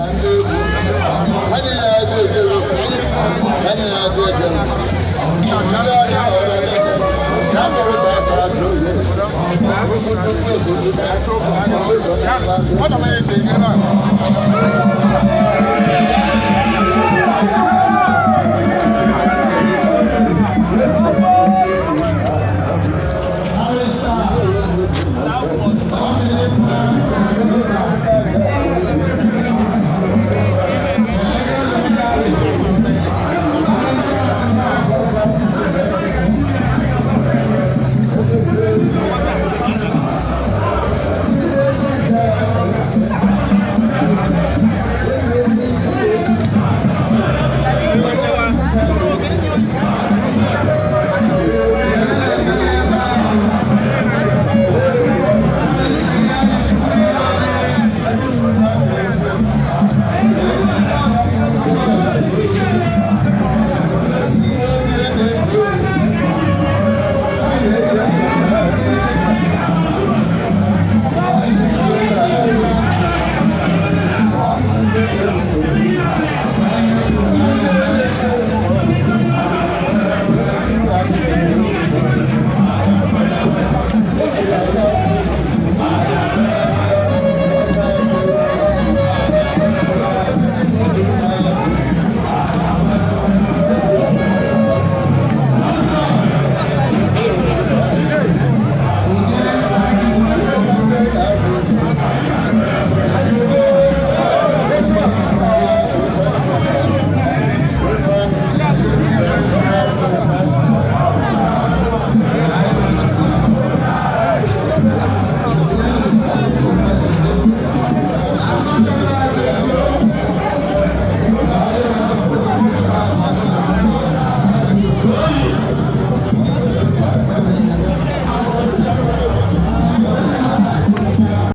Na ndị egwu ha niile adị ejere, ha niile adị ejere ndị ọhịa ọhịa niile na mkpụrụ ka aka ajụ oyi nnukwu nnukwu obodo.